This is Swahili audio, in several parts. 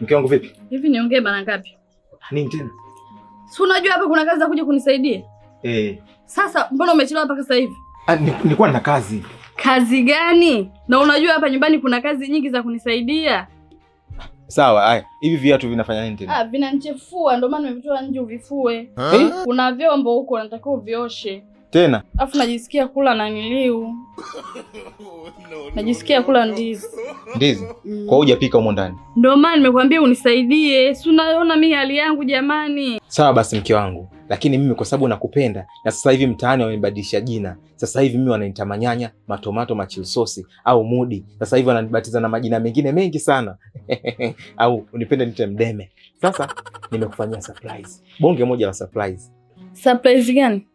Mke wangu vipi? Hivi niongee mara ngapi? Nini tena? Si unajua hapa kuna kazi za kuja kunisaidia? Eh. Sasa mbona umechelewa mpaka sasa hivi? Ah, nilikuwa nina kazi. Kazi gani? Na unajua hapa nyumbani kuna kazi nyingi za kunisaidia. Sawa, haya. Hivi viatu vinafanya nini tena? Ah, vinanichefua ndio maana nimevitoa nje uvifue. Eh? Kuna vyombo huko natakiwa uvioshe. Tena? Alafu najisikia kula na niliu. Najisikia kula ndizi. Ndizi? Kwa hiyo hujapika humo ndani? Ndio maana nimekuambia unisaidie. Si unaona mimi hali yangu jamani. Sawa basi mke wangu, lakini mimi kwa sababu nakupenda na sasa hivi mtaani wamebadilisha jina. Sasa hivi mimi wananiita manyanya, matomato, machilsosi au mudi. Sasa hivi wananibatiza na majina mengine mengi sana. Au unipende niite mdeme. Sasa nimekufanyia surprise. Bonge moja la surprise. Surprise gani?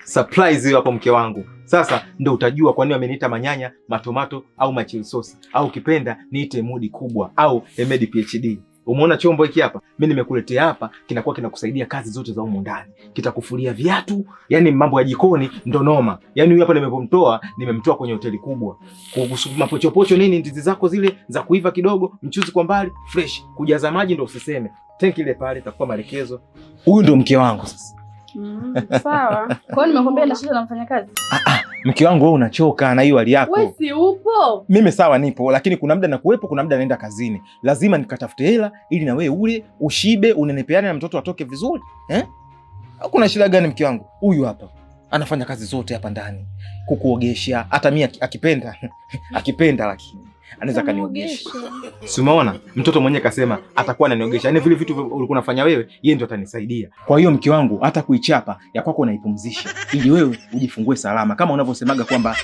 Surprise hiyo hapo mke wangu. Sasa ndo utajua kwa nini wameniita manyanya, matomato au machilsosi au ukipenda niite mudi kubwa au Hemedi PhD. Umeona chombo hiki hapa? Mimi nimekuletea hapa, kinakuwa kinakusaidia kazi zote za humu ndani. Kitakufulia viatu, yani mambo ya jikoni ndo noma. Yani huyu hapa nimepomtoa, nimemtoa kwenye hoteli kubwa. Kuhusu mapochopocho nini, ndizi zako zile za kuiva kidogo, mchuzi kwa mbali, fresh. Kujaza maji ndo usiseme. Tenki ile pale itakuwa maelekezo. Huyu ndo mke wangu sasa. Sawa. Kwa hiyo nimekwambia na shida na mfanyakazi. Mke wangu wewe unachoka na hiyo hali yako. Wewe si upo? Mimi sawa nipo, lakini kuna muda nakuwepo, kuna muda naenda kazini. Lazima nikatafute hela ili na wewe ule ushibe, unenepeane na mtoto atoke vizuri. Eh? Kuna shida gani mke wangu? Huyu hapa anafanya kazi zote hapa ndani, kukuogesha, hata mimi akipenda akipenda, lakini anaweza kaniogesha. Si umeona mtoto mwenyewe kasema atakuwa ananiogesha. Yaani vile vitu ulikuwa unafanya wewe, yeye ndio atanisaidia. Kwa hiyo mke wangu, hata kuichapa ya kwako unaipumzisha ili wewe ujifungue salama, kama unavyosemaga kwamba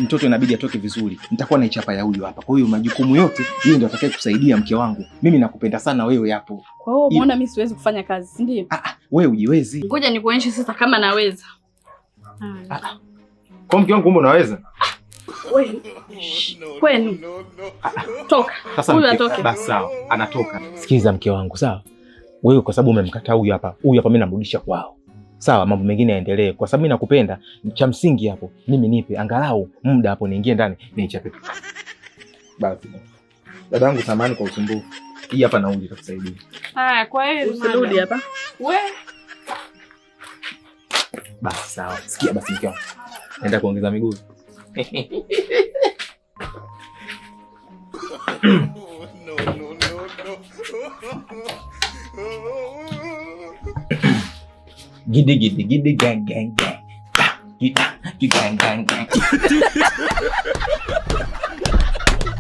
mtoto inabidi atoke vizuri. Nitakuwa naichapa ya huyu hapa. Kwa hiyo majukumu yote yeye ndio atakaye kusaidia mke wangu. Mimi nakupenda sana wewe hapo. Kwa hiyo umeona mimi siwezi kufanya kazi, si ndio? Ah, wewe ujiwezi. Ngoja nikuonyeshe sasa kama naweza. Kwa mke wangu kumbe unaweza? Wewe. Kwenu. Toka. Sasa Huyu atoke. Basi sawa, anatoka. Sikiza mke wangu, sawa? Wewe kwa sababu umemkataa huyu hapa, huyu hapa mimi namrudisha kwao. Sawa, mambo mengine yaendelee. Kwa sababu mimi nakupenda, cha msingi hapo mimi nipe angalau muda hapo niingie ndani niichape. Basi. Dadangu, samahani kwa usumbufu. Hii hapa nauli itakusaidia. Haya, kwa hiyo Usirudi hapa. We. Basi sawa. Sikia basi mke wangu. Naenda kuongeza miguu. No, no, no, no. Gidi gidi gidi gang gang gang. Gidi gang gang gang.